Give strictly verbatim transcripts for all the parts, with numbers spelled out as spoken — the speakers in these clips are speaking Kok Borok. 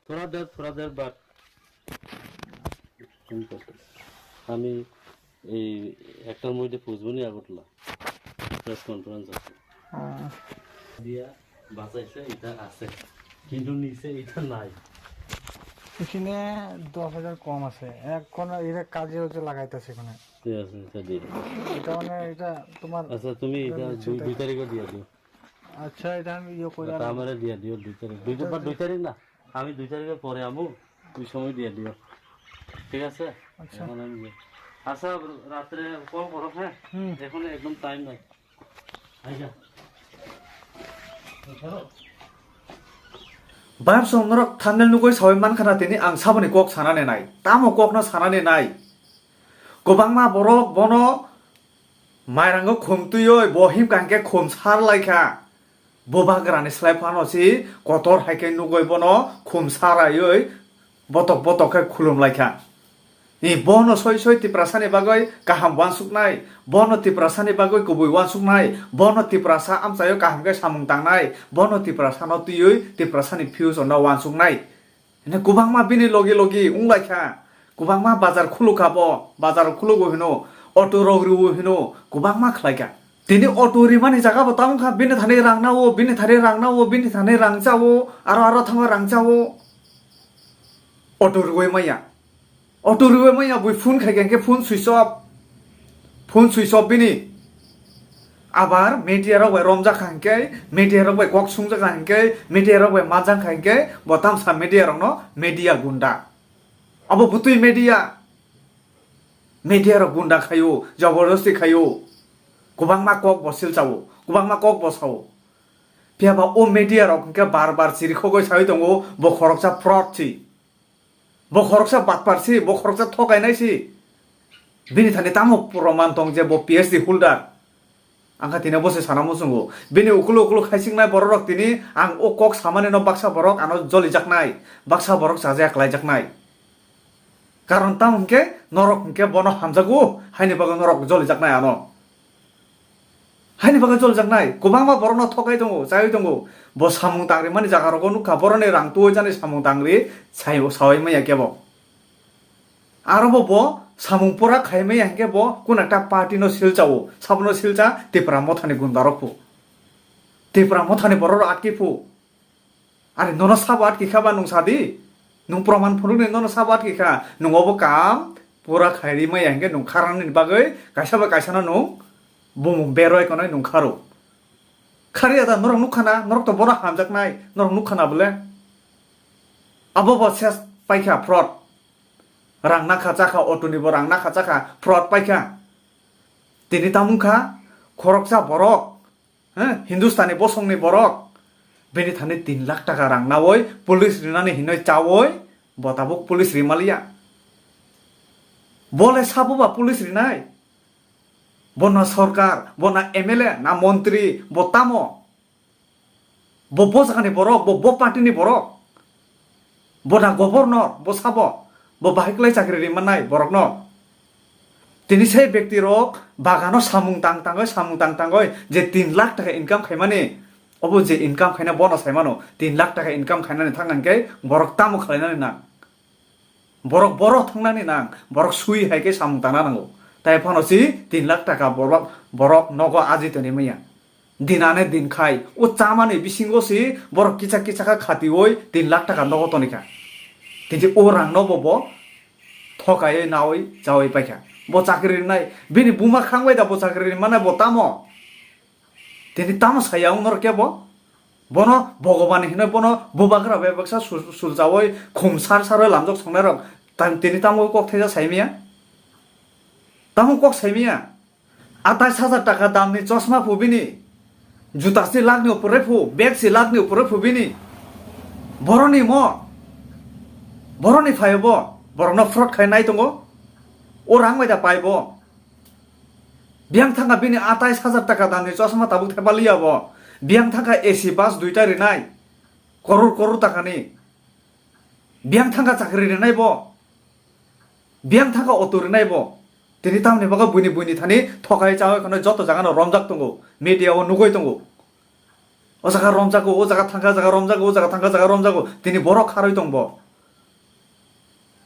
তোরা দের, তোরা দের, but আমি এই একটার মধ্যে পৌঁছবো নি আগরতলা, প্রেস কনফারেন্স আছে। হুম। দিয়া বাঁচাইছে, এটা আছে, কিন্তু নিচে এটা নাই। এখানে দশ হাজার কম আছে, এখন এটা কাজে হচ্ছে লাগাইতেছে এখানে। ঠিক আছে, এটা দিয়ে দিও। এটা মানে এটা তোমার আচ্ছা, তুমি এটা এটা দুই, দুই তারিখে দিয়ে দিও। আচ্ছা, এটা আমি ইয়ে করে এটা আর আমারে দিয়ে দিও দুই তারিখ। দুই তারিখ বা দুই তারিখ না, আমি দুই তারিখের পরে আমু, ওই সময় দিয়ে দিও, ঠিক আছে? আচ্ছা। এখন আমি যাই। আচ্ছা, রাত্রে কল করো, হ্যাঁ? হুম। এখন একদম টাইম নাই। আচ্ছা। ধরো। Bamsong norok thumbnail nugwi sawi mankha na tini ang saboni kok sanani nai. Tamo kokno sanani nai? Kwbangma borok bono mairango khum twiwi bo himkha hinkhe khum sar laikha. Bubagrani slai phano si kotor hai khe nugwi bono khum saraiwi botok botok khe khulum laikha. Ni bono soi soi Tiprasani bagwi kaham uansuknai, bono Tiprasani bagwi kubui uansuknai, bono Tiprasa amchaio kaham khe samung tangnai, bono Tiprasano twiwi Tiprasani future no uansuknai. Hwnwi kwbangma bini logi logi wng lai kha, kwbangma bazar khuluk kha bo, bazar khulugo hino, auto rok rwo hino, kwbangma khlai kha. Tini auto rimani jaga bo ta wng kha, bini thani rang nao, bini thani rang nao, bini thani rang chao, aro aro thango rang chao. Auto rwui maya. Auto rwui maya bui phone khai khe phone switch off. Phone switch off bini. Abar media rok bai romjak kha hinkhe, media rok bai kok sungjak kha hinkhe, media rok bai majak kha hinkhe, bo tamsa media rokno media gunda. Abo butui media. Media rok gunda khaio, jabardasti khaio. Kwbangma kok bo silchao, kwbangma kok bo sao. Phiya ba o media rok hinkhe bar bar chirikhogwi sawi tongo, bo khoroksa fraud si. Bo khoroksa batpar si, bo khoroksa thokainai si. Bini thani tamo proman tong je bo P H D holder? Ang kha tini bo se sana muchungo. Bini ukulu ukulu khaichiknai borok rok tini ang o kok samani no baksa borok ano jolijaknai, baksa borok chajaya klaijaknai. Karon tamo hinkhe norok hinkhe bono hamjago, haini bagwi norok jolijaknai ano. Haini bagwi jolijaknai, kwbangma borokno thokai tongo, chaiwi tongo. Bo samung tangrimani jaga rogo nukha, boroni rang tuwi jani samung tangri sai-, sawi maya kebo. Aro bo, bo samung pura khai maya hinkhe bo kun ekta party no silchao, sabono silcha Tipra Mothani gunda rok phu. Tipra Mothani borok rok atki phu. Are nono sabo atki kha ba nwng sadi? Nwng proman phunukni nono sabo atki kha? Nwng obo kam pura khairi maya hinkhe nwng kharnani bagwi kaisa ba kaisano nwng bumung beroi konoi nwng kharo. Khari ada norok nukha na, norok to bono hamjaknai, norok nukha na bole? Abo bo ses paikha fraud. Rang nakha chakha, auto ni bo rang nakha chakha, fraud paikha. Tini tamung kha, khoroksa borok, he, Hindustani bosongni borok, bini thani tin lakh taka rang nawi police rinani hinoi chawi, bo tabuk police rimaliya. Bole sabo ba police rinai? Bo na sorkar, bo na M L A, na montri, bo tamo? Bo, bo jagani borok, bo, bo party ni borok. Bo na governor, bo sabo, bo bahai kwlai chakri ri mannai borokno. Tini se bekti rok bagano samung tang tangoi, samung tang tangoi, je tin lakh taka income khaimani, obo je income khaina bono saimano, tin lakh taka income khainani thang hwnkhe borok tamo khlainani nang? Borok, borok thangnani nang, borok sui hai khe samung tangna nango. Tai phano si tin lakh taka borok, borok nogo aji toni maya. Dinane din khai, o chamani bisingo si borok kisa kisa kha khatioi tin lakh taka nogo toni kha. Tini o rang no bo, bo thokaioi naoi chaoi paikha. Bo chakri rinai, bini buma khangbai da bo chakri rinmane bo tamo? Tini tamo saya wng norok kebo? Bono Bhagwan hinoi bono bubagra bai baksa sul-, sulchawi khum sar sarwi lamjak songnai rok. Tam-, tini tamo kok thaisa saimaya? Tamo kok saimaya? Atais hajar taka damni chosma phu bini. Juta si lakhni upore phu, bag si lakhni upore phu bini. Boroni mo? Boroni phaio bo? Borokno fraud khai nai tongo? O rang bai da pai bo? Biyang thangkha bini atais hajar taka damni chosma tabuk thepaliya bo. Biyang thangkha A C bus duita rinai. Koror koror takani. Biyang thangkha chakri rinai bo. Biyang thangkha auto rinai bo. Tini tamni bagwi buini buini thani thokai chawi kheno joto jagano romjak tongo. Media o nugwi tongo. O jaga romjago, o jaga thangkha, jaga romjago, o jaga thangkha, jaga romjago. Tini borok kharwi tong bo.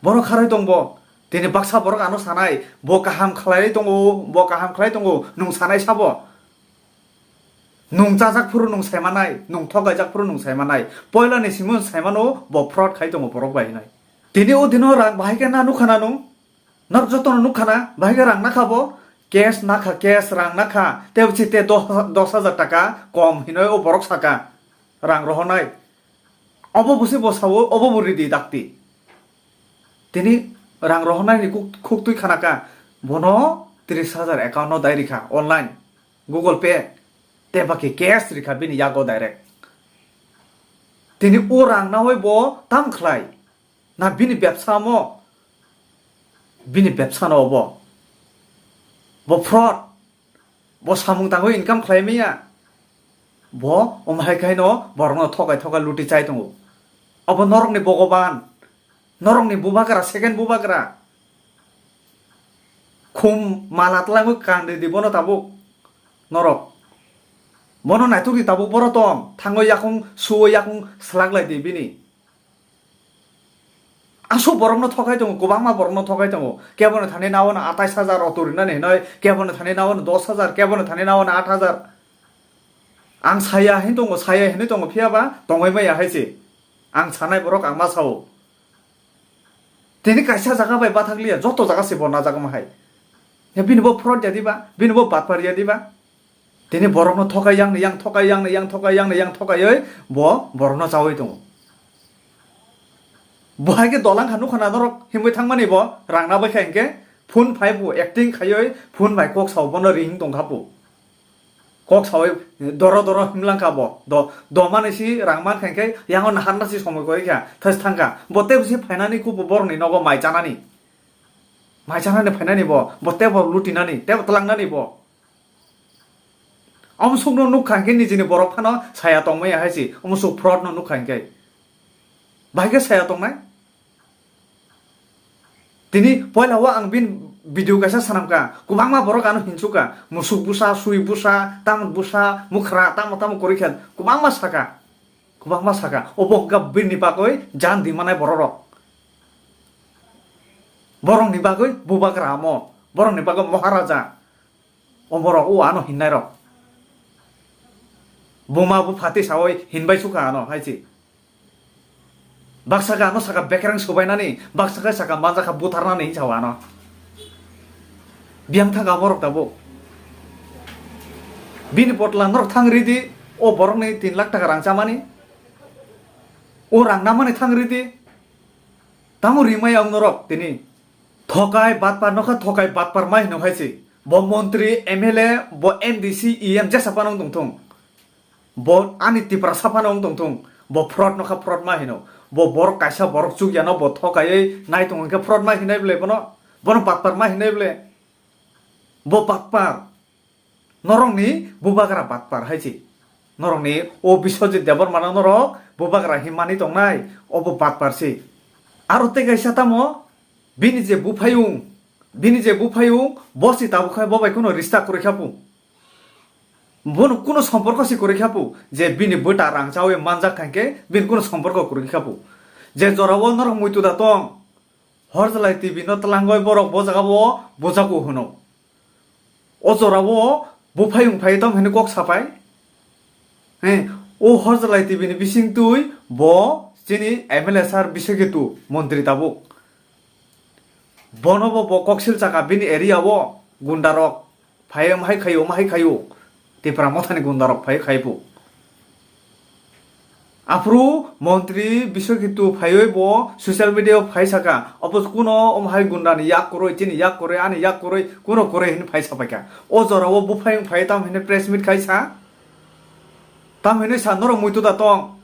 Borok kharwi tong bo. Tini baksa borok ano sanai, bo kaham khlai tongo, bo kaham khlai tongo, nwng sanai sabo. Nwng chajak phuru nwng saimanai, nwng thokaijak phuru nwng saimanai. Poila ni simi nwng saimano bo fraud khai tongo borok bai hinai. Tini o dino rang bahai khe na nukha na nwng? Nok jotono nukha na, bahai khe rang nakha bo, cash nakha, cash rang nakha, tei bwsi te dos, dos hajar taka kom hinoi o borok saka, rang rohornai. Obo bwsi bo sao, obo bo ridi dakti. Tini rang rohornai ni kuk-, khuktwi khanaka, bono tris hajar account no dai rikha online, Google Pay, tei baki cash rikha bini yago direct. Tini o rang nawi bo tam khlai? Na bini bebsa mo? Bini bebsa no bo. Bo fraud. Bo samung tangwi income khlai maya. Bo omo hai khaino borokno thokai thokai luti chai tongo. Obo norokni bogoban. Norokni bubagra, second bubagra. Khum mala twlangwi kang di bono tabuk. Norok. Bono naituk di tabuk boro tong. Thangwi yakung suwi yakung swlak lai di bini. Aswk borokno thokai tongo, kwbangma borokno thokai tongo. Kebono thani naono atais hajar auto rinani hinoi, kebono thani naono dos hajar, kebono thani naono aat hajar. Ang saya hin tongo, saya hinwi tongo, phiyaba tongwi maya hai se. Ang sanai borok ang ma sao. Tini kaisa jaga bai bathakliya, joto jaga se bo najagma hai. Ya bini bo fraud ya diba, bini bo batpar ya diba. Tini borokno thokai yang ni yang, thokai yang ni yang, thokai yang ni yang, thokaioi bo borokno chaui tongo. Bo hai khe dolang kha nukha na norok himwi thangmani bo rang na bai kha hinkhe phone phai bo acting khaioi phone bai kok sao bono ring tong kha bo. Kok sawi doro doro himlang kha bo. Do, do mani si rang man kha hinkhe yango naharna si somoi koi kha, thas thang kha. Bo tei bisi phainani kubo borokni nogo mai chanani. Mai chanani phainani bo, bo tei bo lutinani, tei bo twlangnani bo. Omo sukno nuk kha hinkhe nijini borok phano saya tongmaya hai si, omo suk fraud no nuk kha hinkhe. Bahai khe saya tongnai? Tini poila o ang bini video kaisa sanamkha, kwbangma borok ano hinsukkha, musuk busa, sui busa, tamut busa, mukhra, tamo tamo kwrwi kha, kwbangma saka, kwbangma saka, obo wngkha bini bagwi jan di manai bororok. Borokni bagwi bubagra amo, borokni bagwi moharaja. Omorok o ano hinnairok. Buma bupha tei sawi hinbai sukha ano hai se. Baksa khe ano saka bekereng subainani, baksa khe saka manjakha butharnani hinwi sao ano. Biyang thangkha borok tabuk. Bini botla norok thang ridi, o borokni tin lakh taka rang chamani. O rang namani thang ridi. Tamo rimai ang norok tini. Thokai batpar nokha, thokai batpar mai hino hai se. Bo montri, M L A, bo M D C, E M jesa phano wng tongthung. Bo ani Tiprasa phano wng tongthung. Bo fraud nokha, fraud ma hino. Bo borok kaisa borok chukya no bo thokaiwi nai tongo hinkhe fraud ma hinai ble bono. Bono batpar ma hinai ble. Bo batpar. Norokni bubagra batpar hai se. Norokni o Biswajit Debbarma no norok bubagra hinmani tongnai, obo batpar se. Aro tei kaisa tamo bini je buphayung, bini je buphayung, bo se tabuk khai bo bai kuno rista kwrwi kha pu. Bono kuno somporko se kwrwi kha pu, je bini bwta rang chawi manjak kha hinkhe bini kuno somporko kwrwi kha pu. Je jorao norok muitu da tong, Horjalai T V no twlangwi borok bo jaga o bujago hwno. O jorao buphayung phai tamo hwnwi kok sapai. He, o Horjalai T V ni bisingtwi bo chini M L A sir Biswakhetu montri tabuk. Bono bo, bo koksil chakha bini area o gunda rok phai omo hai khaio, omo hai khaio. Tipra mothani gunda rok phai khai phu. Aphuru montri Biswakhetu phaiwi bo social media o phai saka, obo kuno omo hai gunda ni yak kwrwi, chini yak kwrwi, ani yak kwrwi, kuno kwrwi hinwi phai sapaikha. O jorao buphayung phai tamo hinwi press meet khai sa, tamo hinwi sa norok muitu da tong.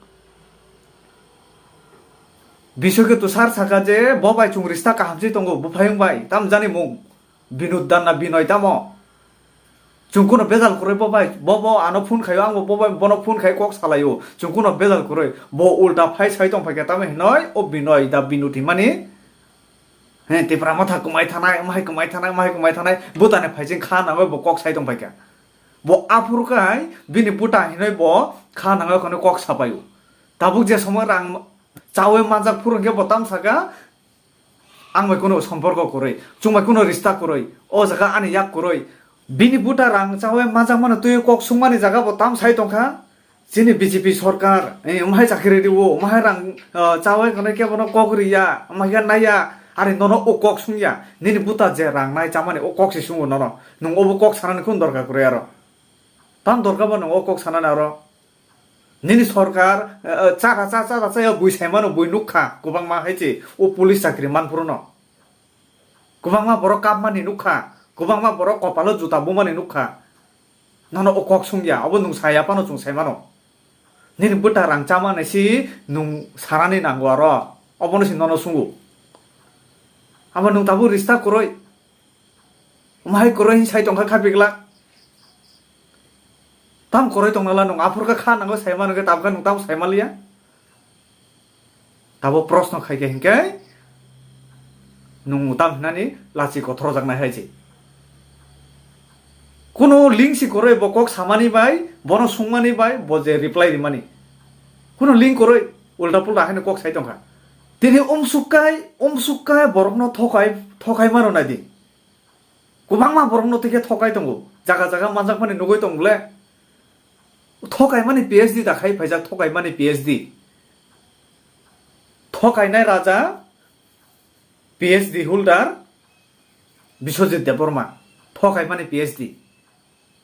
Biswakhetu sir saka je bo bai chwng rista kaham se tongo buphayung bai, tamo jani mung. Binod da na Binoy tamo? Chwng kuno bejal kwrwi bo bai, bo, bo ano phone khaio, ang bo, bo bai bono phone khai kok salaio. Chwng kuno bejal kwrwi, bo ulta phai sai tong phaikha tamo hinoi, o Binoy da Binod hinmani. He, Tipra motha kwmai thanai, omo hai kwmai thanai, omo hai kwmai thanai, bwtani phaising kha nangwi bo kok sai tong phaikha. Bo aphuru khai bini buta hinwi bo kha nangwi khwnwi kok sapaio. Tabuk je somo rang chawi manjak phuru hwnkhe bo tam saka, "Ang bai kuno somporko kwrwi, chwng bai kuno rista kwrwi, o jaga ani yak kwrwi." Bini buta rang chawi manjak mano twi kok sungmani jaga bo tam sai tongkha. Chini B J P sorkar, eh, wng hai chakri rio, wng hai rang, ah, chawi khwnwi khe bono kok riya, wng hai khe naiya, ari nono o kok sungya. Nini buta je rang nai chamani o kok se sungo nono. Nwng obo kok sanani khun dorkar kwrwi aro. Tam dorkar ba nwng o kok sanani aro. Nini sorkar, eh, eh, chara cha, chara cha ya bui sai mano, bui nukha, kwbangma hai se o police chakri man phuru no. Kwbangma borok kapmani nukha, kwbangma borok kopalo juta bumani nukha. Nono o kok sungya, obo nwng saya phano chwng sai mano. Nini bwta rang chamani si nwng sanani nango aro, obono si nono sungo. Abo nwng tabuk rista kwrwi. Omo hai kwrwi hin sai tongkha kha pigla. Tam kwrwi tongna la nwng aphur kha kha nango sai mano khe tabukha nwng tamo sai manliya. Tabo proshno khai khe hinkhe nwng tam hinani lachi kothorjaknai hai se. Kuno link si kwrwi bo kok samani bai, bono sungmani bai, bo je reply rimani. Kuno link kwrwi ulta pulta haino kok sai tongkha. Tini umsuk kai, umsuk kai borokno thokai, thokai mano nai di. Kwbangma borokno twi khe thokai tongo. Jaga jaga manjakmani nugwi tong bole. Thokaimani P H D da khai phaijak, thokaimani P H D. Thokainai raja P H D holder Biswajit Debbarma. Thokaimani P H D.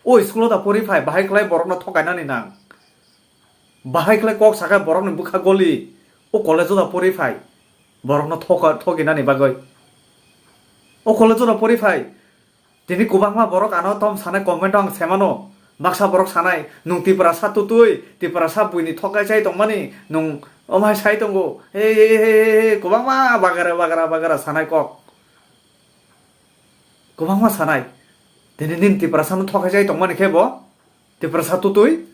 O school-o da pori phai, bahai khlai borokno thokainani nang. Bahai khlai kok sakai borokni bwkha goli. O college-o da pori phai, borokno thoka-, thokinani bagwi. O college-o da pori phai. Tini kwbangma borok ano tom sanai comment-o ang sai mano. Baksa borok sanai, "Nwng Tiprasa tutui, Tiprasa buini thokai chai tongmani, nwng omhai sai tongo." He, he, he, he, he, kwbangma bagara, bagara, bagara sanai kok. Kwbangma sanai. Tini nini Tiprasa no thokai chai tongmani khe bo? Tiprasa tutui?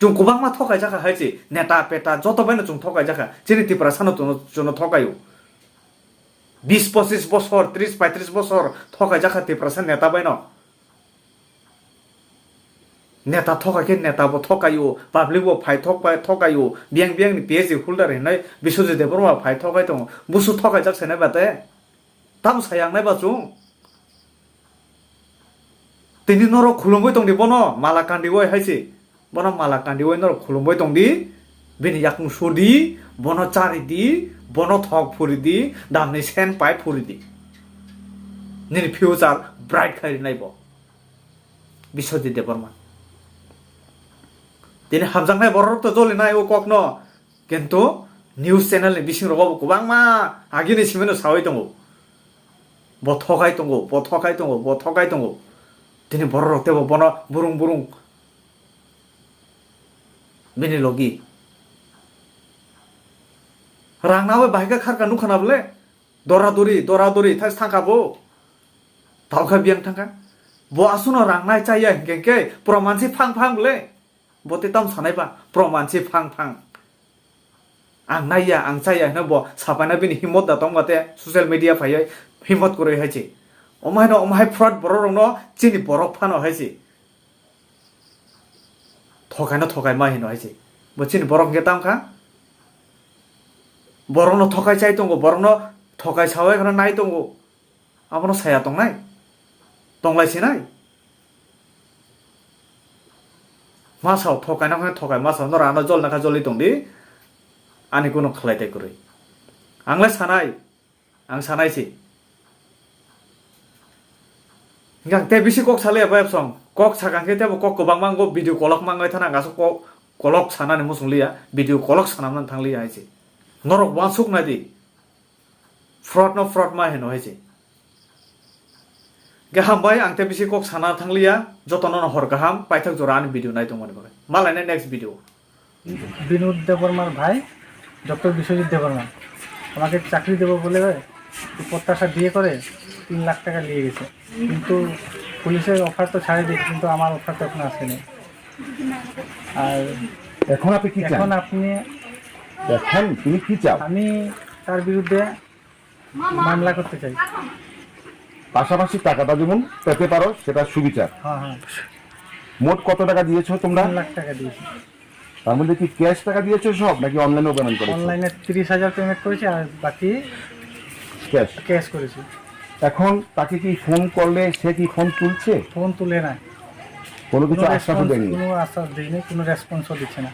Chwng kwbangma thokai jakha hai se. Neta peta joto bai no chwng thokai jakha. Chini Tiprasa no chwng no thokai o. Bis pochis bosor, tris paitris bosor thokai jakha Tiprasa neta bai no. Neta thokai khe neta bo thokai o, public bo phai thok pai thokai o, biyang biyang ni P H D holder hinai Biswajit Debbarma phai thokai tongo. Busu thokai jak se nai ba te? Tamo sai ang nai ba chwng? Tini norok khulumui tong di bono, mala kandi oi hai se. Bono mala kandi oi norok khulumui tong di. Bini yakung su di, bono chari di, bono thok phuri di, damni sen pai phuri di. Nini future bright khai rinai bo. Biswajit Debbarma. Tini hamjaknai borok to joli nai o kok no. Kintu news channel ni bising rogo bo kwbangma agini simino sawi tongo. Bo thokai tongo, bo thokai tongo, bo thokai tongo. Tini borok rok tebo bono burung burung bini logi. Rang nawi bahai kha kharka nukha na bole. Dora dori, dora dori thai thangkha bo. Tawkha biyang thangkha. Bo asuno rang nai chaya hinkhe khe proman si phang phang bole. Bo te tam sanai ba, proman si phang phang. Ang naiya, ang chaya hino bo sapaina bini himot da tongma te social media phaiwi himot kwrwi hai se. Omo haino omo hai fraud borok rokno chini borok phano hai se. Thokaino thokai ma hino hai se. Bo chini borok hwnkhe tam kha. Borokno thokai chai tongo, borokno thokai sawai kheno nai tongo. Abono saya tongnai? Tonglai sinai? Masao thokai nang thokai masao no rano jol nakha joli tongdi. Ani kuno khlai tai kwrwi. Angle sanai. Ang sanai si. Hingkang te bisi kok sale abo epsong. Kok sakang khe tebo kok kwbang mango video kolok mangoi thana gaso kok kolok sanani musung liya. Video kolok sanamna thang liya hai si. Norok wansuk nai di. Fraud no fraud ma hino hai se. Ge hambai ang te bisi kok sana thang liya, joto no hor kaham, paithak jora ani video nai tongmani bagwi. Malai nai next video. Binod দেববর্মার ভাই ডক্টর বিশ্বজিৎ দেববর্মা আমাকে চাকরি দেবো বলে প্রত্যাশা দিয়ে করে তিন লাখ টাকা নিয়ে গেছে। কিন্তু পুলিশের অফার তো ছাড়ে দিয়েছে, কিন্তু আমার অফার তো এখন আসেনি। আর এখন আপনি কি চান? এখন আপনি এখন তুমি কি চাও? আমি তার বিরুদ্ধে মামলা করতে চাই। পাশাপাশি টাকাটা যেমন পেতে পারো, সেটা সুবিচার। হ্যাঁ, হ্যাঁ। মোট কত টাকা দিয়েছো তোমরা? তিন লাখ টাকা দিয়েছি। তার মধ্যে কি ক্যাশ টাকা দিয়েছো সব, নাকি অনলাইনেও পেমেন্ট করেছো? অনলাইনে ত্রিশ হাজার পেমেন্ট করেছি, আর বাকি ক্যাশ। ক্যাশ করেছি। এখন তাকে কি ফোন করলে সে কি ফোন তুলছে? ফোন তুলে না। কোনো কিছু কোনো আশ্বাসও রেসপন্স, দেয়নি? কোনো আশ্বাস দেয়নি, কোনো রেসপন্সও দিচ্ছে না।